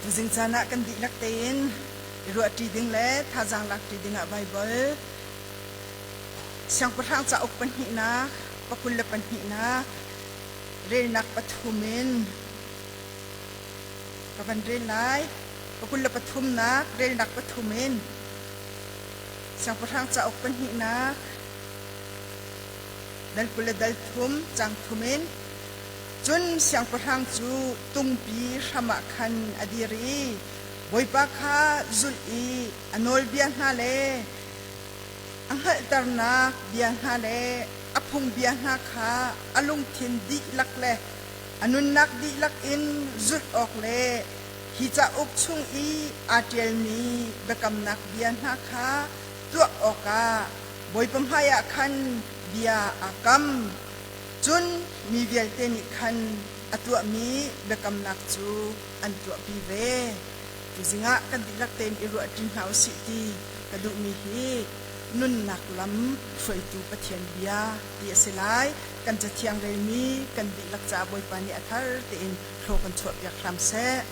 Tuzing caan ah kan dihlak tein i ruahṭi ding le thazaang lakṭi dingah Baibal Siangpahrang cauk pahnihnak, pakul le pahnihnak, relnak pathum in ka van rel lai. Pakul le pathumnak, relnak pathum in Siangpahrang cauk pahnihnak, dal 20 le dal thum, cang thum in cun siangpahrang cu tungpi hram ah khan a dir i Bawipa kha zulh i a nawlbia hna le a hngalhternak bia hna le a phungbia hna kha a lungthin dihlak le a nunnak dihlak in zulh awk le hi cauk chung i aa ṭialmi biakamnak bia hna kha tuah awkah Bawipa hmaiah khan bia aa kam. Cun mi vialte nih khan a tuahmi biakamnak cu an tuahpi ve. Tuzing ah kan dihlak tein i ruahṭi hna u sih ti ka duhmi hi nunnak lam hruaitu Pathian bia ti a si lai. Kan cathiang relmi kan dihlak caah Bawipa nih a thar tein thlaw kan chuahpiak hram seh.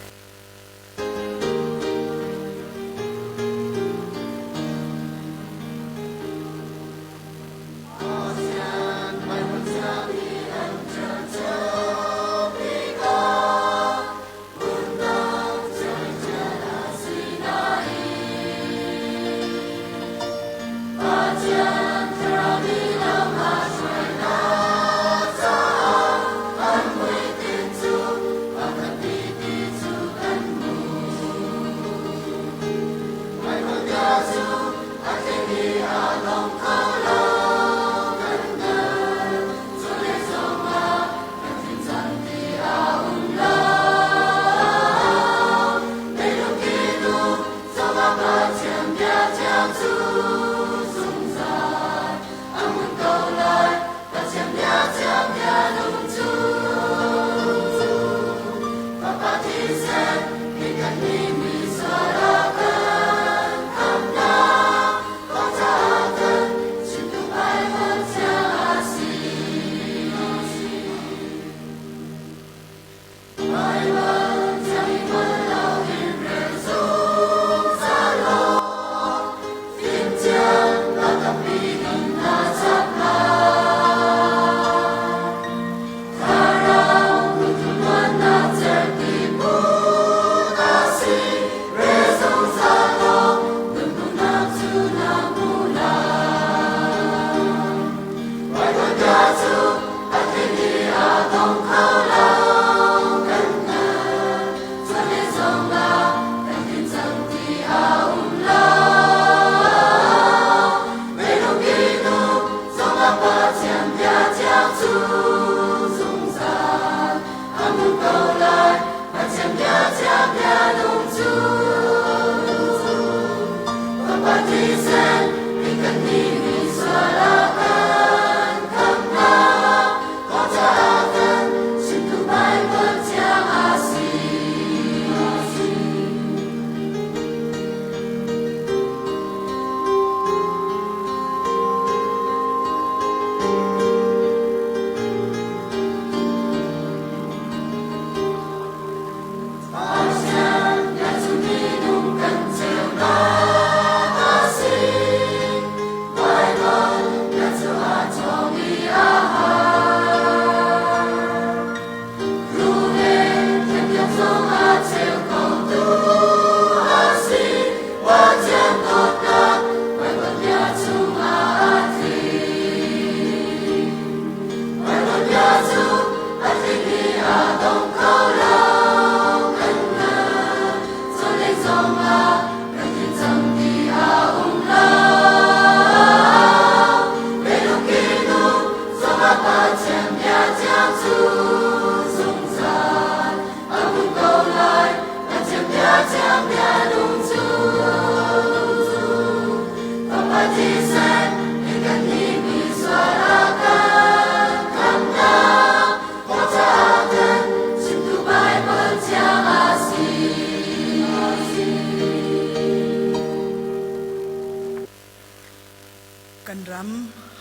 Kan ram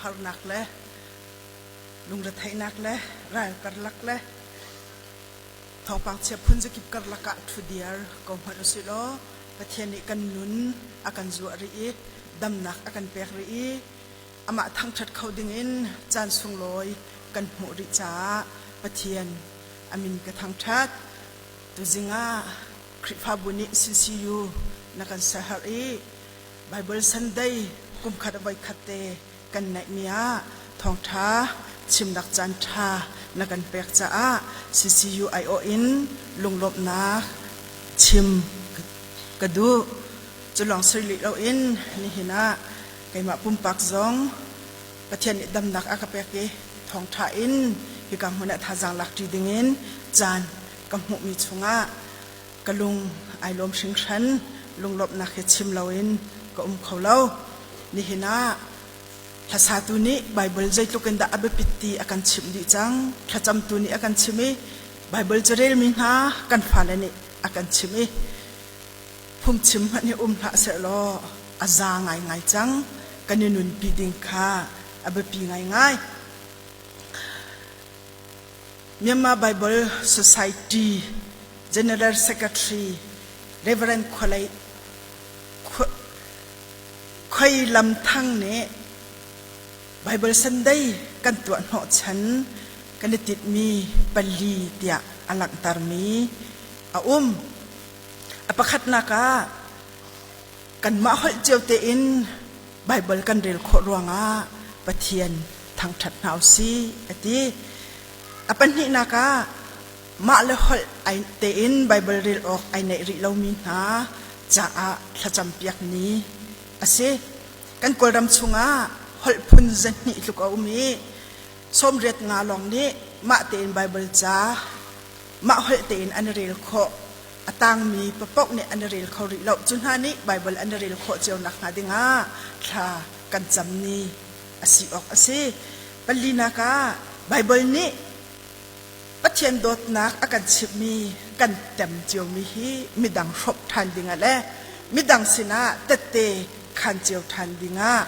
harnak le lungretheihnak le ral karlak le. Thawngpang chia phun zakip karlak ah ṭhudiar ko hmanh usih law Pathian nih kan nun a kan zuah rih i damnak a kan pek rih i amah thangṭhat kho dingin caan sunglawi kan hmuh rih caah Pathian a min ka thangṭhat. Tuzing ah Khrihfabu nih CCU na kan siaherh i Bible Sunday kumkhat a voikhat te kan neihmi ah thawngṭha chimnak caan ṭha na kan pek caah CCU aiawh in lunglawmhnak chim ka duh. Cu lawng si rih loin nihin ah keimah pumpak zong Pathian nih damnak a ka pek i thawngṭha in hika hmun ah thazaang lakṭi dingin caan ka hmuhmi chungah ka lung ai lawm hringhran. Lunglawmhnak hi chim loin ka um kho lo. Nihin ah hlasatu nih Baibal zeitluk in dah a biapit ti a kan chimh dih cang. Thlacamtu nih a kan chimh i Baibal carelmi hna kan fale nih a kan chimh i phungchim hmanh hi um hlah sehlaw a za ngaingai cang. Kan i nunpi ding kha a biapi ngaingai. Myanmar Bible Society General Secretary Reverend Khualei Khoi Lam Thang nih Bible Sunday kan tuah hnawhchan kan i tinhmi pali tiah a langhtermi a um. A pakhatnak ah kanmah holh cio tein Baibal kan rel khawh ruangah Pathian thangṭhat hna usih a ti. A pahnihnak ah mah le holh tein Baibal rel awk ai neih rih lomi hna caah thlacampiak ni a si. Kan Kawlram chungah holh phun 200 tluk a um i 85 lawng nih mah tein Baibal ca mah holh tein an i rel khawh. A tangmi papaoh nih an i rel kho rih lo. Cu hna nih Baibal an i rel khawh cio nakhnga dingah thla kan cam ni a si awk a si. Palinak ah Baibal nih Pathian dawtnak a kan chimhmi kan tem ciomi hi midang hrawmh ṭhan dingah le midang sinah tette khan cio ṭhan dingah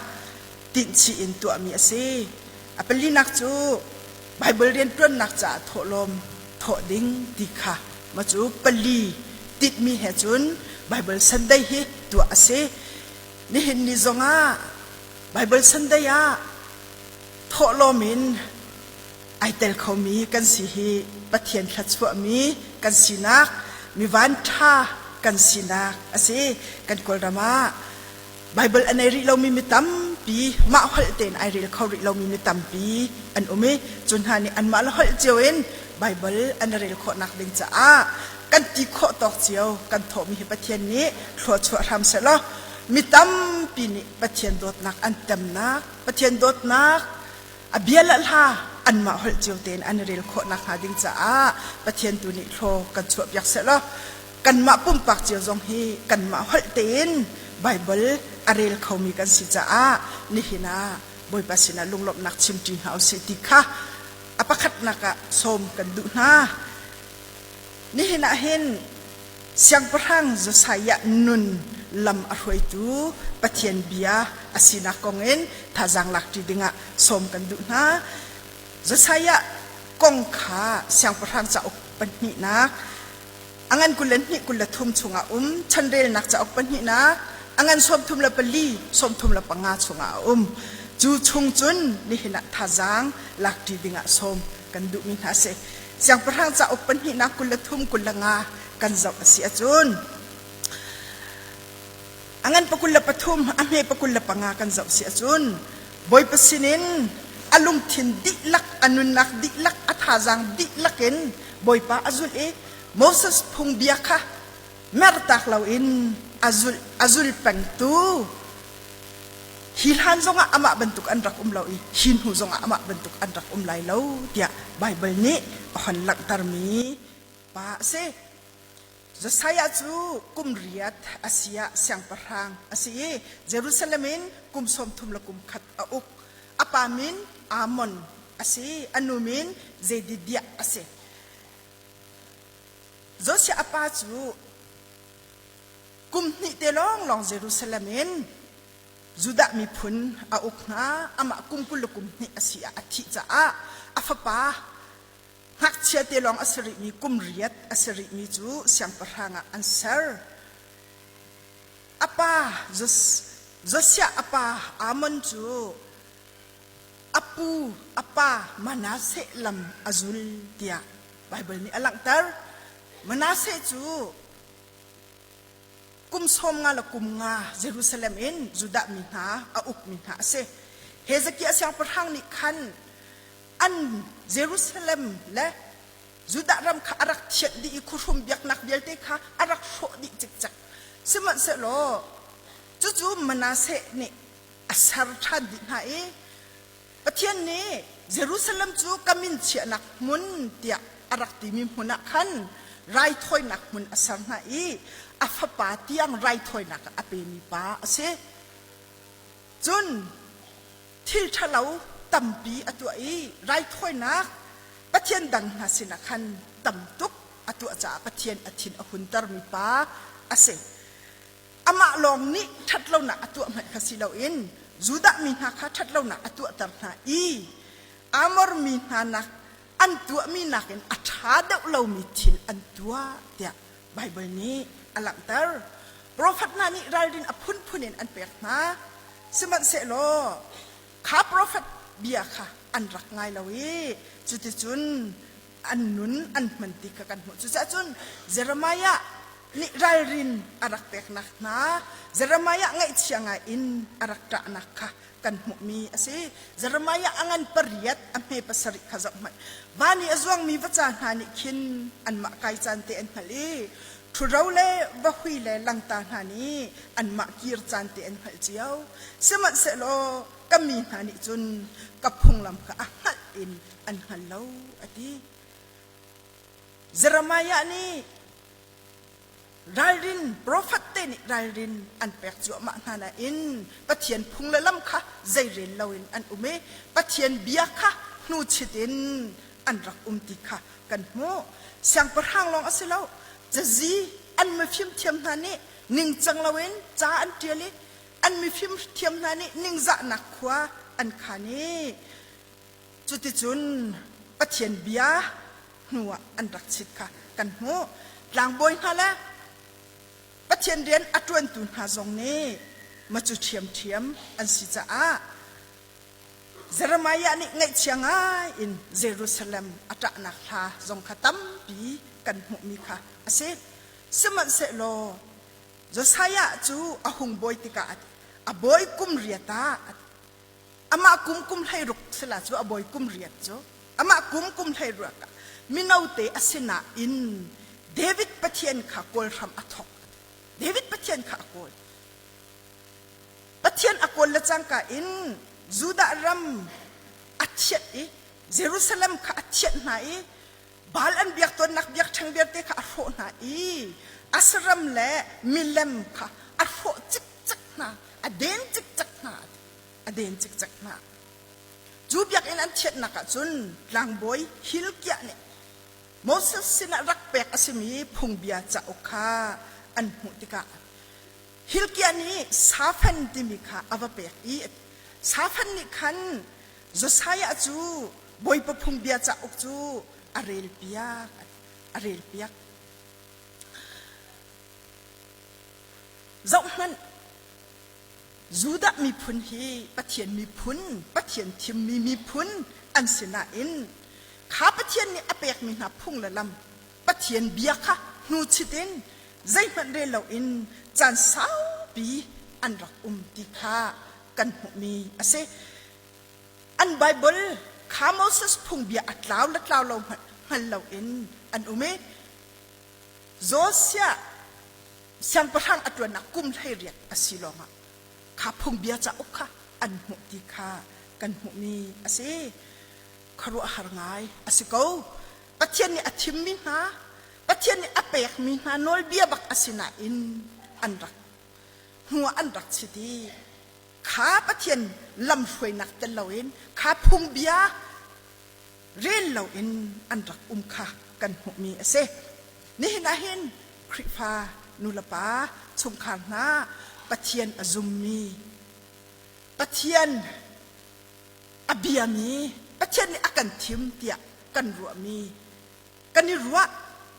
tinhchih in tuahmi a si. A palinak cu Baibal rianṭuannak caah thawhlawm thawh ding ti kha ma cu pali tinhmi he cun Baibal Sunday hi tuah a si. Nihin ni zongah Baibal Sunday ah thawhlawm in ai tel khomi kan si hi Pathian thluachuahmi kan sinak, mi vanṭha kan sinak a si. Kan Kawlram ah Baibal a nei rih lomi mi tampi, mah holh tein ai rel kho rih lomi mi tampi an um i cu hna nih anmah le holh cio in Baibal an i rel khawhnak ding caah kan ti khawh tawk cio kan thawhmi hi Pathian nih thluachuah hram sehlaw mi tampi nih Pathian dawtnak an temnak, Pathian dawtnak a bia le hla anmah holh cio tein an i rel khawh nakhnga ding caah Pathian tu nih thlaw kan chuahpiak sehlaw kanmah pumpak cio zong hi kanmah holh tein Baibal a rel khomi kan si caah nihin ah Bawipa sinah lunglawmhnak chimṭi hna usih ti kha a pakhatnak ah sawm kan duh hna. Nihin ah hin Siangpahrang Josiah nun lam a hruaitu Pathian bia a sinak kong in thazaang lakṭi dingah sawm kan duh hna. Josiah kong kha Siangpahrang cauk pahnihnak a ngan 22 23 chungah um, chanrelnak cauk pahnihnak a ngan 34 35 chungah a um. Cu chung cun nihin ah thazaang lakṭi dingah sawm kan duhmi hna a si. Siangpahrang cauk pahnihnak 23 25 kan zoh a si ahcun a ngan pa 23 a hme pa 25 kan zoh si ahcun Bawipa sinin a lungthin dihlak a nunnak dihlak a thazaang dihlak in Bawipa a zulh i Moses phungbia kha mertak loin a zulh a zul pengtu hi hlan zongah amah bantuk an rak um lo i hi hnu zongah amah bantuk an rak um lai lo tiah Baibal nih a hon langhtermi pa a si. Josiah cu kum riat a si ah siangpahrang a si i Jerusalem in kum sawm thum le kum khat a uk. A pa min Amon a si, a nu min Zedidiah a si. Josiah a pa cu kum hnih te lawnglawng Jerusalem in Judah miphun a uk hna. Amah kum 20 le kum hnih a si ah a thih caah a fapa Ngakchia te lawng a si rihmi kum riat a si rihmi cu siangpahrang ah an ser. A pa Josiah a pa Amon cu a pu a pa Manasseh lam a zul tiah Baibal nih a langhter. Manasseh cu kum sawm nga le kum nga Jerusalem in Judah mi hna a ukmi hna a si. Hezekiah siangpahrang nih khan an Jerusalem le Judah ram kha a rak thianh dih i khuahrum biaknak vialte kha a rak hrawh dih cikcek. Sihmanhsehlaw cucu Manasseh nih a ser ṭhan dih hna i Pathian nih Jerusalem cu ka min chiahnak hmun tiah a rak timi hmun ah khan raithawinak hmun a ser hna i a fapa tiang raithawinak a pemi pa a si. Cun thil ṭhalo tampi a tuah i raithawinak pathian dang hna sinah khan tam tuk a tuah caah Pathian a thin a huntermi pa a si. Amah lawng nih ṭhatlonak a tuah hmanh kha si loin Judah mi hna kha ṭhatlonak a tuahter hna i Amor mi hna nak an tuahmi nakin a ṭha deuh lomi thil an tuah tiah Baibal nih a langhter. Profet hna nih ralrin a phunphun in an pek hna. Sihmanhsehlaw kha profet bia kha an rak ngai lo i cuticun an nun an hman ti kha kan hmuh. Cucaah cun Jeremiah nih ralrin a rak peknak hna, Jeremiah ngaihchia ngai in a rak ṭahnak kha kan hmuhmi a si. Jeremiah a ngan pariat a hme pasarih kha zoh hmanh. Van i a zuangmi vaca hna nih khin anmah kai caan te an hngalh i ṭhuro le vahui le langta hna nih anmah kir caan te an hngalh cio. Sihmanhsehlaw ka mi hna nih cun ka phunglam kha a hngalh in an hngal lo a ti. Jeremiah nih ralrin profet te nih ralrin an pek cuahmah hna nain Pathian phung le lam kha zeirel loin an um i Pathian bia kha hnuchit in an rak um ti kha kan hmuh. Siangpahrang lawng a si lo, cazi an mifim thiam hna nih ningcang loin ca an ṭial i an mifim thiam hna nih ningzahnak khua an khan i Cuticun Pathian bia hnuah an rak chit kha kan hmuh. Tlangbawi hna le Pathian rian a ṭuantu hna zong nih macu ṭhiamṭhiam an si caah Jeremiah nih ngaihchia ngai in Jerusalem a ṭahnak hla zong kha tampi kan hmuhmi kha a si. Sihmanhsehlaw Josiah cu a hung bawi tikah a bawi kum riat ah Amah kum kum 16 sila cu a bawi kum riat cu amah kum kum 16 ah mino te a si nain David Pathian kha kawl hram a thawk. David Pathian kha a kawl. Pathian a kawl le cangka in Judah ram a thianh i Jerusalem kha a thianh hna i Baal an biak tawnnak biakṭheng vialte kha a hrawh hna i Asram le milem kha a hrawh cikcek hna, a den cikcek hna. A den cikcek hna. Cu biakinn an thianhnak ah cun tlangbawi Hilkiah nih Moses sinah rak pek a simi phungbia cauk kha an hmuh tikah Hilkiah nih Safan timi kha a va pek i Safan nih khan Josiah cu Bawipa phungbia cauk cu a relpiak a relpiak. Zohhmanh, Judah miphun hi Pathian miphun, Pathian thimmi miphun an si nain kha Pathian nih a pekmi hna phung le lam, Pathian bia kha hnuchit in zeihmanh rel loin caan saupi an rak um ti kha kan hmuhmi a si. An Baibal kha Moses phungbia a tlau le tlau lo hmanh hngal loin an um i Josiah siangpahrang a ṭuannak kum 18 a si lawngah kha phungbia cauk kha an hmuh ti kha kan hmuhmi a si. Khuaruahhar ngai a si ko. Pathian nih a thimmi hna, Pathian nih a pekmi hna nawlbia bak a si nain an rak hnuah an rak chit i kha Pathian lamhruainak tel loin kha phungbia rel loin an rak um kha kan hmuhmi a si. Nihin ah hin Khrihfa nulepa chungkhar hna Pathian a zummi Pathian a biami Pathian nih a kan thim tiah kan ruahmi. Kan i ruah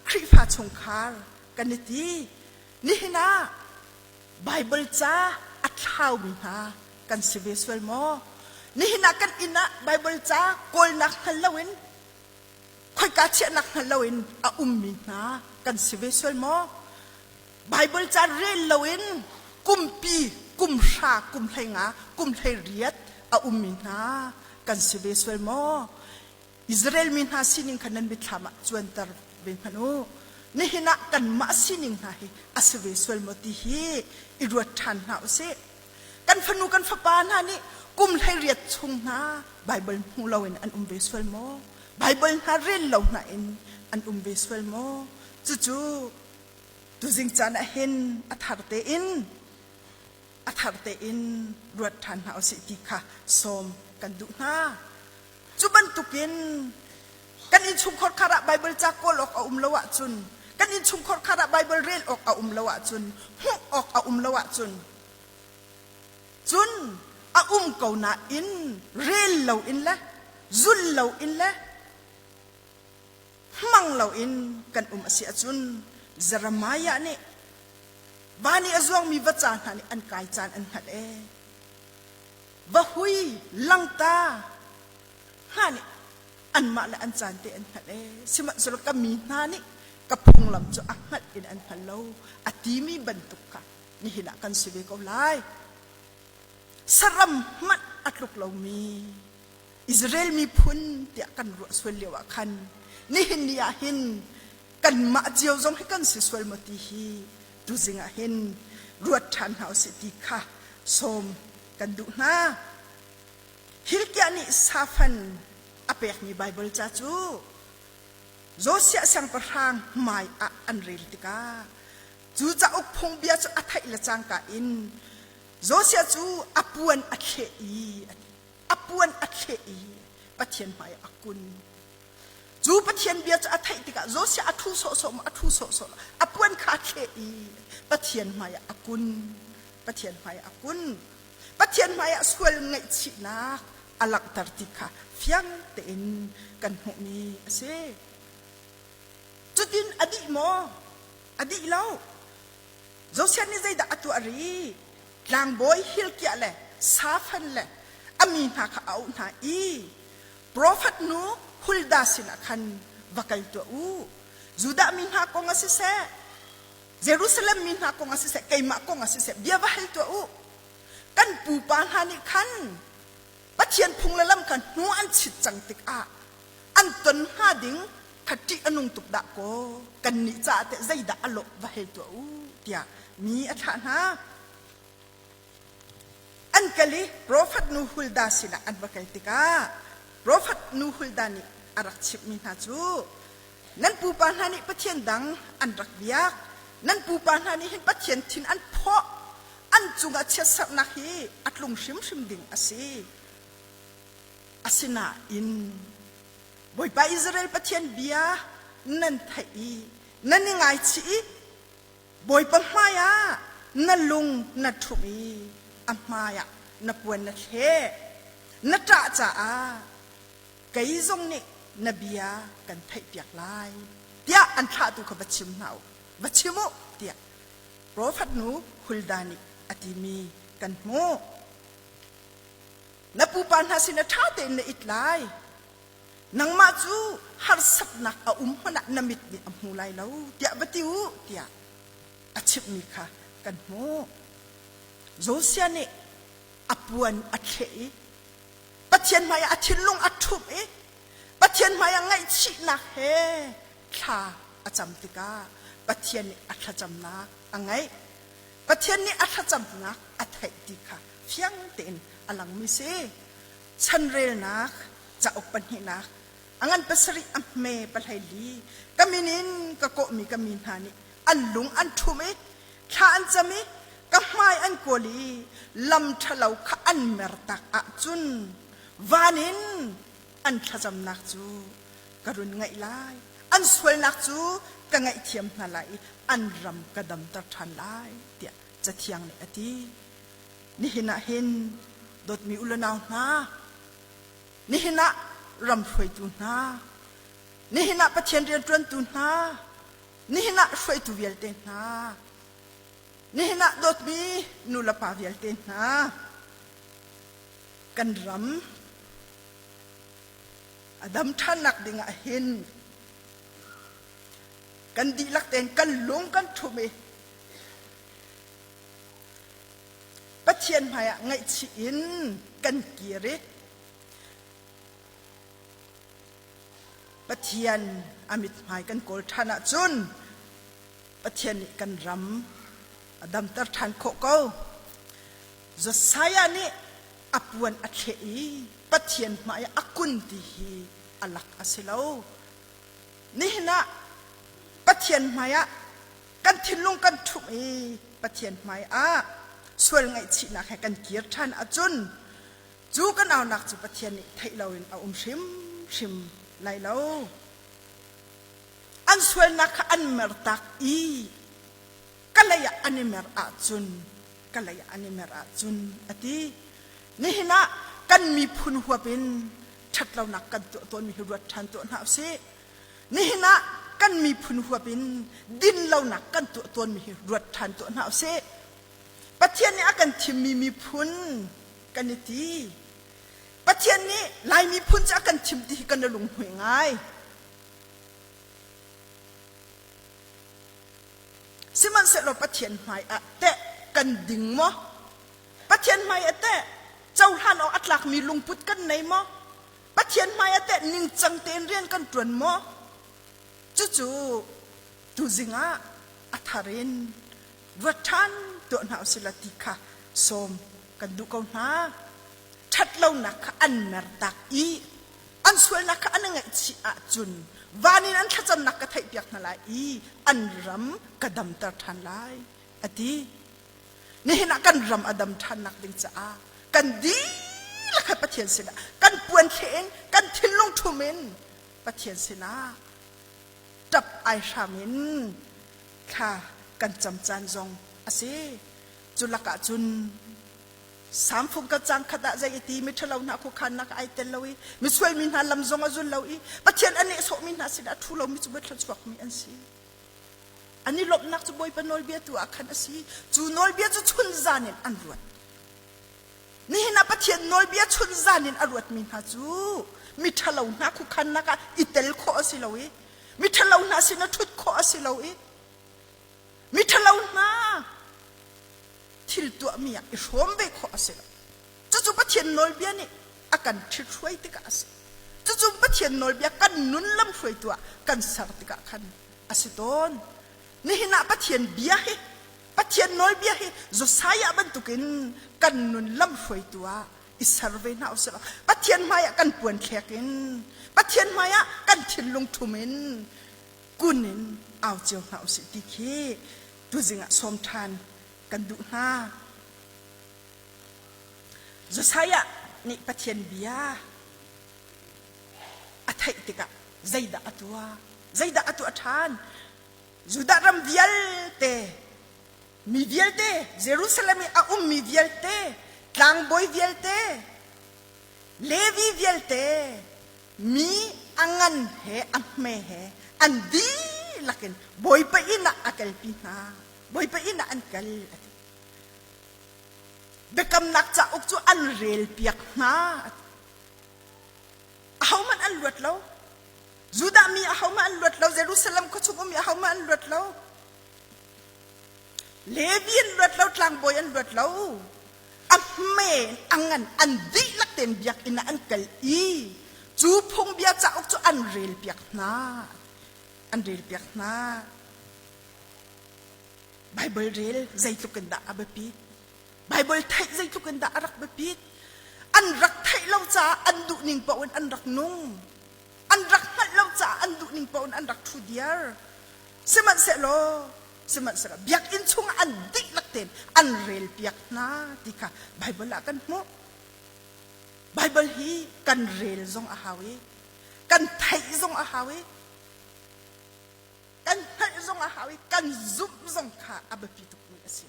Khrihfa chungkhar kan i ti. Nihin ah Baibal ca a thlaumi hna kan si ve sual maw? Nihin ah kan inn ah Baibal ca kawlnak hngal loin khoika chiahnak hngal loin a ummi hna kan si ve sual maw? Baibal ca rel loin kumpi kum hra kum hlei nga kum hlei riat a ummi hna kan si ve sual maw? Israel mi hna sining kha nan mitthlam ah cuanter ve hmanh u. Nihin ah kanmah sining hna hi a si ve sual maw ti hi i ruat ṭhan hna u sih. Kan fanu kan fapa hna nih kum 18 chung hna Baibal hmu loin an um ve sual maw? Baibal hna rel lo hna in an um ve sual maw? Cucu tuzing caan ah hin a thar tein a thar tein ruat ṭhan hna usih ti kha sawm kan duh hna. Cu bantukin kan innchungkhar khar ah Baibal ca kawl awk a um lo ahcun, kan innchungkhar khar ah Baibal rel awk a um lo ahcun, hmuh awk a um lo ahcun, cun a um ko nain rel loin le zul loin le hmang loin kan um a si ahcun Jeremiah nih van i a zuangmi vaca hna nih an kai caan an hngalh ee. Va hui langta hna nih anmah le an caan te an hngalh ee. Sihmanhsehlaw ka mi hna nih ka phunglam cu a hngalh in an hngal lo a timi bantuk kha nihin ah kan si ve ko lai. Saram hmanh a tluk lomi Israel miphun tiah kan ruah sual lio ah khan nihin ni ah hin kanmah cio zong hi kan si sual maw ti hi tuzing ah hin ruat ṭhan hna usih ti kha sawm kan duh hna. Hilkiah nih Safan a pekmi Baibal ca cu Josiah siangpahrang hmai ah an rel tikah cu cauk phungbia cu a theih le cangka in Josiah cu a puan a thleh i a puan a thleh i Pathian hmai ah a kun. Cu Pathian bia cu a theih tikah Josiah a ṭhu sawhsawh maw a ṭhu sawhsawh lo a puan kha a thleh i Pathian hmai ah a kun. Pathian hmai ah a kun. Pathian hmai ah sual ngaihchihnak a langhter ti kha fiang tein kan hmuhmi a si. Cutin a dih maw? A dih lo. Josiah nih zeidah a tuah rih? Tlangbawi Hilkiah le Safan le a mi hna kha a auh hna i profet nu Huldah sinah khan va kal tuah u. Judah mi hna kong ah siseh, Jerusalem mi hna kong ah siseh, keimah kong ah siseh, bia va hal tuah u. Kan pupa hna nih khan Pathian phung le lam kha hnu an chit cang tikah an ton hnga ding kha ṭih a nung tuk dah kaw kannih caah teh zeidah a lawh va hal tuah u tiah mi a thlah hna. An kal i profet nu Huldah sinah an va kal tikah profet nu Huldah nih a rak chimhmi hna cu nan pupa hna nih pathian dang an rak biak nan pupa hna nih hin Pathian thin an phawh an cungah chiatserhnak hi a tlung hrimhrim ding a si. Asinain Bawipa Israel Pathian bia nan theih i nan i ngaichih i Bawipa hmaiah na lung na ṭhumh i a hmaiah na puan na thleh. Na ṭah caah kei zong nih na bia kan theihpiak lai tiah an thlahtu kha va chim hna u, va chim u tiah profet nu Huldah nih a timi kan hmuh. Na pupa hna sinah ṭha tein na it lai. Nangmah cu harsatnak a um hmanh ah na mit nih a hmu lai lo tiah va ti u tiah a chimhmi kha kan hmuh. Josiah nih a puan a thleh i Pathian hmaiah a thinlung a ṭhumh i Pathian hmaiah ngaihchihnak he thla a cam tikah Pathian nih a thlacamnak a ngaih. Pathian nih a thlacamnak a theih ti kha fiang tein a langmi si. Chanrelnak cauk pahnihnak a ngan pasarih a hme pahlei li ka min in ka kawhmi ka mi hna nih an lung an ṭhum i thla an cam i ka hmai an kawl i lam ṭhalo kha an mertak ahcun van in an thlacamnak cu ka run ngaih lai an sualnak cu ka ngaihthiam hna lai i an ram ka damter ṭhan lai tiah Cathiang nih a ti. Nihin ah hin dawtmi u le nau hna, nihin ah ram hruaitu hna, Nihin ah Pathian rianṭuantu hna, nihin ah hruaitu vialte hna, nihin ah dawtmi nu le pa vialte hna, kan ram a dam ṭhannak ding ah hin kan dihlak tein kan lung kan ṭhum i Pathian hmaiah ngaihchih in kan kir i Pathian a mithmai kan kawl ṭhan ahcun Pathian nih kan ram a damter ṭhan khawh ko. Josiah nih a puan a thleh i Pathian hmaiah a kun ti hi a lak a si lo. Nihin ah Pathian hmaiah kan thinlung kan ṭhumh i Pathian hmaiah sual ngaihchihnak he kan kir ṭhan ahcun cu kan aunak cu Pathian nih theih loin a um hrimhrim lai lo. An sualnak kha an mertak i ka lei ah an i mer ahcun ka lei ah an i mer ahcun a ti. Nihin ah kan miphun huap in ṭhatlonak kan tuah tawnmi hi ruat ṭhan tuah hna usih. Nihin ah kan miphun huap in dinlonak kan tuah tawnmi hi ruat ṭhan tuah hna usih. Pathian nih a kan thimmi miphun kan i ti. Pathian nih Lai miphun cu a kan thim ti hi kan i lunghmuih ngai. Sihmanhsehlaw Pathian hmai ah teh kan ding maw? Pathian hmai ah teh cohlan awk a tlakmi lungput kan nei maw? Pathian hmai ah teh ningcang tein rian kan ṭuan maw? Cucu tuzing ah a thar in ruat ṭhan tuah hna usih law ti kha sawm kan duh ko hna. Ṭhatlonak kha an mertak i an sualnak kha an i ngaihchih ahcun van in an thlacamnak ka theihpiak hna lai i an ram ka damter ṭhan lai, a ti. Nihin ah kan ram a dam ṭhannak ding caah kan dihlak he Pathian sinah kan puan thleh in kan thinlung ṭhum in Pathian sinah ṭap ai hram in thla kan cam caan zong a si. Cu lakah cun samfung ka cang khat ah zei i ti miṭhalo hna khuakhannak ai tel lo i misual mi hna lam zong a zul lo i Pathian a nehsawhmi hna sinah a ṭhu lomi cu thluachuakmi an si. An i lawmhnak cu Bawipa nawlbia tu ah khan a si. Cu nawlbia cu chun zan in an ruat. Nihin ah Pathian nawlbia chun zan in a ruatmi hna cu miṭhalo hna khuakhannak ah i tel khawh a si lo i miṭhalo hna sinah ṭhut khawh a si lo i miṭhalo hna thil tuahmi ah i hrawm ve khawh a si lo. Cucu Pathian nawlbia nih a kan ṭhithruai tikah a si. Cucu Pathian nawlbia kan nun lamhruaitu ah kan ser tikah khan a si tawn. Nihin ah Pathian bia hi Pathian nawlbia hi Josiah bantukin kan nun lamhruaitu ah i ser ve hna usih law Pathian hmaiah kan puan thlek in Pathian hmaiah kan thinlung ṭhum in kun in au cio hna usih ti khi tuzing ah sawm ṭhan kan duh hna. Josiah nih Pathian bia a theih tikah zeidah a tuah? Zeidah a tuah ṭhan? Judah ram vialte, mi vialte, Jerusalem i a ummi vialte, tlangbawi vialte, Levi vialte, mi a ngan he a hme he an dihlak in Bawipa inn ah a kalpi hna. Bawipa inn ah an kal a ti. Biakamnak cauk cu an relpiak hna. Ahohmanh an luat lo. Judah mi ahohmanh an luat lo. Jerusalem khuachung ummi ahohmanh an luat lo. Levi an luat lo, tlangbawi an luat lo. A hme a ngan an dihlak tein biakinn ah an kal i cu phungbia cauk cu an relpiak hna. An relpiak hna. Baibal rel zeitluk in dah a biapit? Baibal theih zeitluk in dah a rak biapit? An rak theih lo caah an duhning paoh in an rak nung. An rak hngalh lo caah an duhning paoh in an rak ṭhu diar. Sihmanhsehlaw, sihmanhsehlaw biakinn chungah an dihlak tein an relpiak hna ti kha Baibal ah kan hmuh. Baibal hi kan rel zong a hau i kan theih zong a hau i kan hngalh zong a hau i kan zumh zong kha a biapi tukmi a si.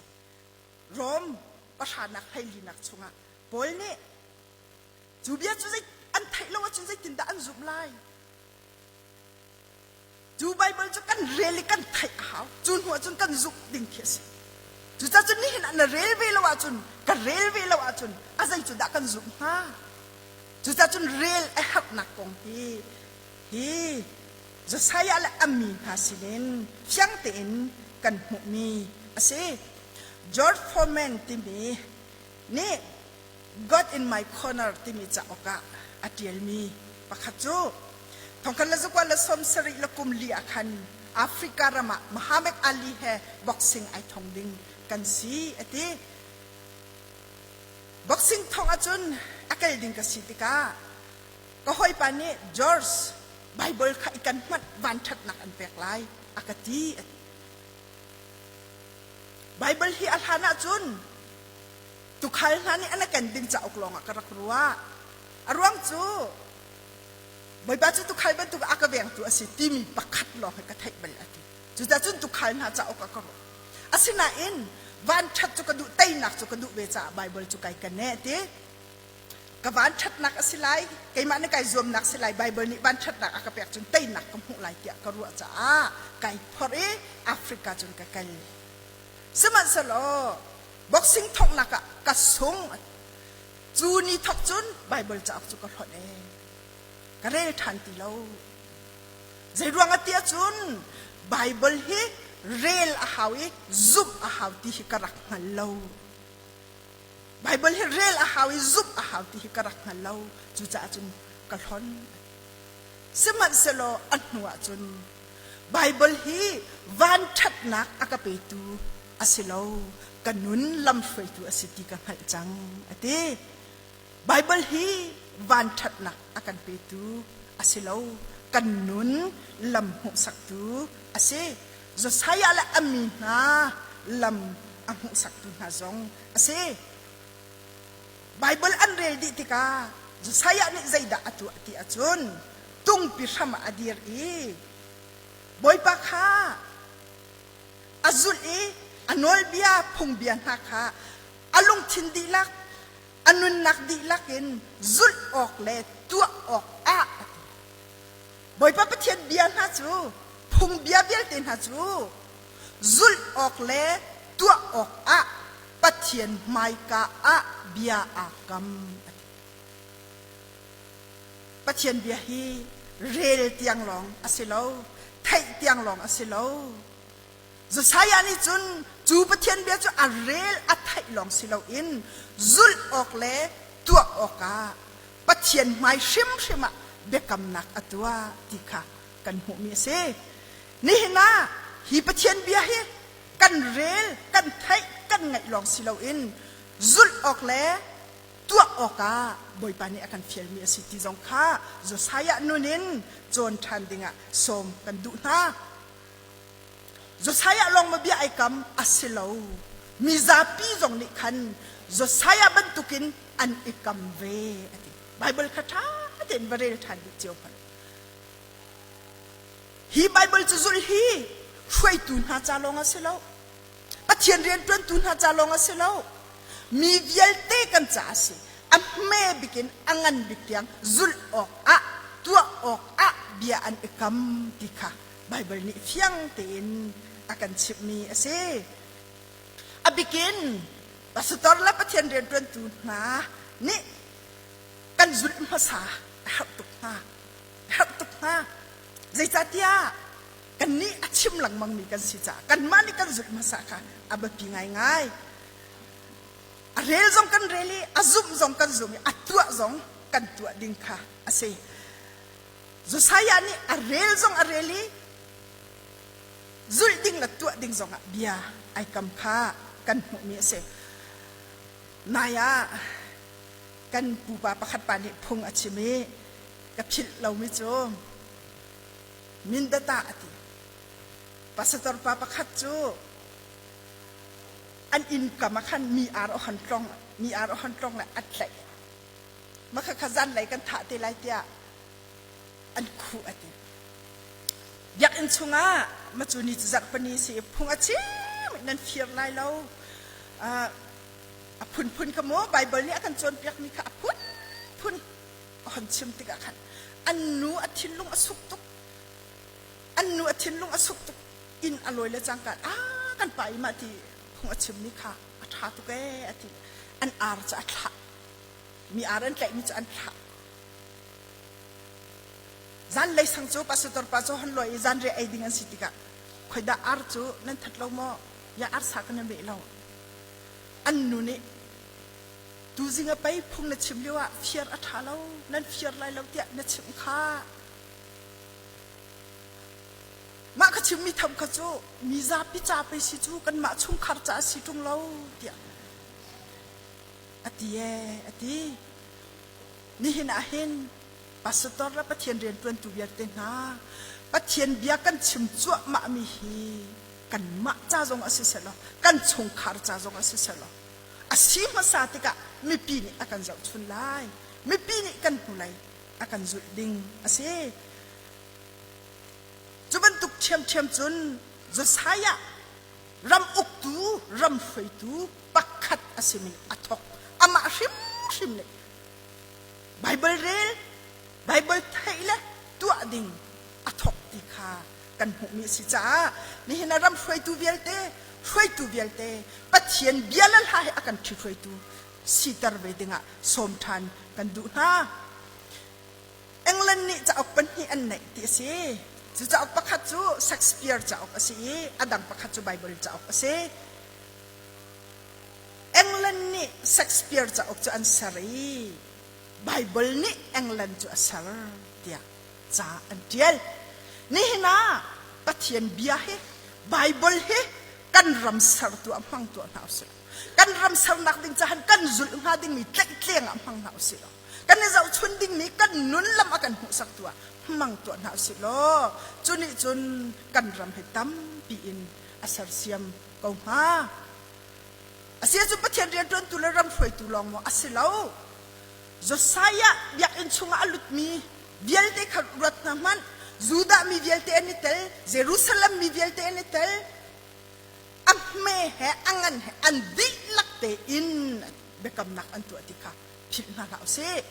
Rom pahranak hleilinak chungah Paul nih cu bia cu zei an theih lo ahcun zeitindah an zumh lai? Cu Bible cu kan rel i kan theih a hau. Cu hnu ahcun kan zumh ding khi a si. Cucaah cun nihin ah na rel ve lo ahcun, ka rel ve lo ahcun a zei cu dah kan zumh hnga? Cucaah cun rel a herhnak kong hi hi Josiah le a mi hna sinin fiang tein kan hmuhmi a si. George Foreman timi nih God in my corner timi cauk ah a ṭialmi pakhat cu thongkhat le zakua le 70 le kum li ah khan Africa ram ah Muhammad Ali he boxing ai thong ding kan si a ti. Boxing thong ahcun a kal ding ka si tikah ka hawipa nih George Bible kha i kan hmanh vanṭhatnak an pek lai a ka ti. Bible hi a hlan ahcun Tukhal hna nih an a ken ding cauk lawngah ka rak ruah. A ruang cu Bawipa cu tukhal bantuk a ka vengtu a si timi pakhat lawng hi ka theih bal a ti. Cucaah cun tukhal hna cauk ah ka ruah. Asinain vanṭhat cu ka duh, teinak cu ka duh ve caah Baibal cu kai ken e a ti. Ka vanṭhatnak a si lai, keimah nih kai zuamnak si lai, Baibal nih vanṭhatnak a ka pek cun teinak ka hmuh lai tiah ka ruah caah kai phorh i Africa cun ka kal. Sihmanhsehlaw boxing thawknak ah ka sung. Cu ni thawk cun Baibal cauk cu ka hlonh ee. Ka rel ṭhan ti lo. Zeiruang ah tiah cun Baibal hi rel a hau i zumh a hau ti hi ka rak hngal lo. Baibal hi rel a hau i zumh a hau ti hi ka rak hngal lo. Cucaah cun ka hlonh. Sihmanhsehlaw a hnu ah cun Baibal hi vanṭhatnak a ka petu a si lo, ka nun lamhruaitu a si ti ka hngalh cang, a ti. Baibal hi vanṭhatnak a kan petu a si lo, kan nun lam hmuhsaktu a si. Josiah le a mi hna lam a hmuhsaktu hna zong a si. Baibal an rel dih tikah Josiah nih zeidah a tuah ti ahcun tungpi hram ah a dir i Bawipa kha a zulh i a nawlbia phungbia hna kha a lungthin dihlak a nunnak dihlak in zulh awk le tuah awk ah a ti. Bawipa Pathian bia hna cu phungbia vialte hna cu zulh awk le tuah awk ah Pathian hmaika ah bia aa kam a ti. Pathian bia hi rel tiang lawng a si lo, theih tiang lawng a si lo. Josiah nih cun cu Pathian bia cu a rel a theih lawng si loin zulh awk le tuah awkah Pathian hmai hrimhrim ah biakamnak a tuah ti kha kan hmuhmi a si. Nihin ah hi Pathian bia hi kan rel, kan theih, kan ngaih lawng si loin zulh awk le tuah awkah Bawipa nih a kan fialmi a si ti zong kha Josiah nun in cawn ṭhan dingah sawm kan duh hna. Josiah lawng ma bia ai kam a si lo. Mizapi zong nih khan Josiah bantukin an i kam ve a ti. Bible kha ṭha tein va rel ṭhan dih cio hmanh. Hi Bible cu zulh hi hruaitu hna ca lawng a si lo. Pathian rianṭuantu hna ca lawng a si lo. Mi vialte kan ca a si. A hme bik in a ngan bik tiang zulh awkah, tuah awkah bia an i kam ti kha Baibal nih fiang tein a kan chimhmi a si. A bikin pastor le Pathian rianṭuantu hna nih kan zulh hmasa a herh tuk hna. A herh tuk hna. Zeicahtiah kannih a chim lengmangmi kan si caah kanmah nih kan zulh hmasa kha a biapi ngaingai. A rel zong kan rel i a zumh zong kan zum i a tuah zong kan tuah ding kha a si. Josiah nih a rel zong a rel i zulh ding le tuah ding zongah bia ai kam kha kan hmuhmi a si. Nai ah kan pupa pakhat pa nih phung a chim i ka philh lomi cu Mindata a ti. Pastor pa pakhat cu an inn kam ah khan mi ar a hon tlong mi ar a hon tlong le an tlaih. Mah kha zanlei kan thah te lai tiah an khuh a ti. Biakinn chungah macu ni cu zarhpini si i phung a chim nan fir lai lo. A phunphun kha mu Bible nih a kan cawnpiakmi kha a phunphun a hon chim tikah khan an nu a thinlung a suk tuk. An nu a thinlung a suk tuk inn a lawi le cangka ah kan pa i mah ti phung a chimmi kha a ṭha tuk ee a ti. An ar cu a thlah. Mi ar an tlaihmi cu an thlah. Zanlei sang cu pastor pa cu hon lawi i zanriah ei ding an si tikah khoidah ar cu nan that lo maw? Ya arsa kan meh lo. An nu nih tuzing a pei phung na chim lio ah fiar a ṭha lo, nan fiar lai lo tiah na chimh kha. Mah ka chimmi tham kha cu mi zapi ca pei si cu kanmah chungkhar ca a si ṭung lo tiah a ti ee a ti. Nihin ah hin pastor le Pathian rianṭuantu vialte hna Pathian bia kan chim cuahmahmi hi kanmah ca zong a si selaw kan chungkhar ca zong a si selaw a si hmasa tikah mipi nih a kan zohchun lai mipi nih kan hnulei a kan zulh ding a si cu bantuk ṭhiamṭhiam cun Josiah ram uktu ram hruaitu pakhat a simi a thawk amah hrimhrim nih Baibal rel Baibal theih le tuah ding a thawk ti kha kan hmuhmi a si caah nihin ah ram hruaitu vialte hruaitu vialte Pathian bia le hla he a kan ṭhithruaitu siter ve dingah sawm ṭhan kan duh hna. England nih cauk pahnih an neih ti a si. Cu cauk pakhat cu Shakespeare cauk a si i a dang pakhat cu Bible cauk a si. England nih Shakespeare cauk cu an ser i Bible nih England cu a ser tiah ca an ṭial. Nihin ah Pathian bia hi Bible hi kan ram sertu ah hmang tuah hna usih. Kan ram sernak ding cahan kan zulh hnga dingmi tlaihtleng ah hmang hna usih law kan i zohchun dingmi kan nun lam a kan hmuhsaktu ah hmang tuah hna usih law cu nih cun kan ram hi tampi in a sersiam ko hnga. Asi ahcun Pathian rianṭuantu le ram hruaitu lawng maw a si lo. Josiah biakinn chungah a lutmi vialte kha ruat hna hmanh. Judah mi vialte an i tel, Jerusalem mi vialte an i tel. A hme he a ngan he an dihlak tein biakamnak an tuah ti kha philh hna hlah usih.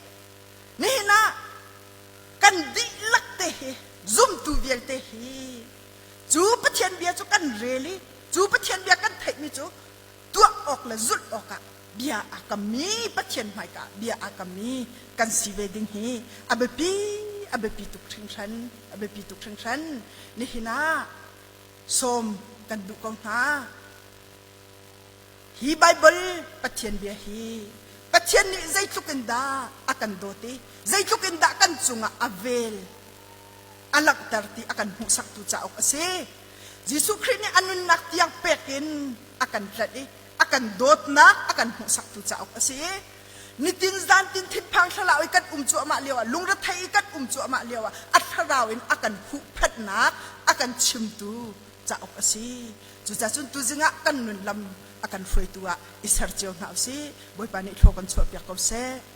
Nihin ah kan dihlak te hi zumtu vialte hi cu Pathian bia cu kan rel i cu Pathian bia kan theihmi cu tuah awk le zulh awkah bia aa kammi Pathian hmaika bia aa kammi kan si ve ding hi a biapi a biapi tuk hringhran a biapi tuk hringhran nihin ah sawm kan duh ko hna hi Bible Pathian bia hi Pathian nih zeitluk in dah a kan dawt i zeitluk in dah kan cungah a vel a langhter ti a kan hmuhsaktu cauk a si. Jesuh Khrih nih a nunnak tiang pek in a kan tlanh i a kan dawtnak a kan hmuhsaktu cauk a si. Nitin zantin thinphang thlarau i kan um cuahmah lio ah lungrethei i kan um cuahmah lio ah a thlarau in a kan huhphenhnak a kan chimtu cauk a si. Cucaah cun tuzing ah kan nun lam a kan hruaitu ah i ser cio hna usih. Bawipa nih thlua kan chuahpiak ko seh.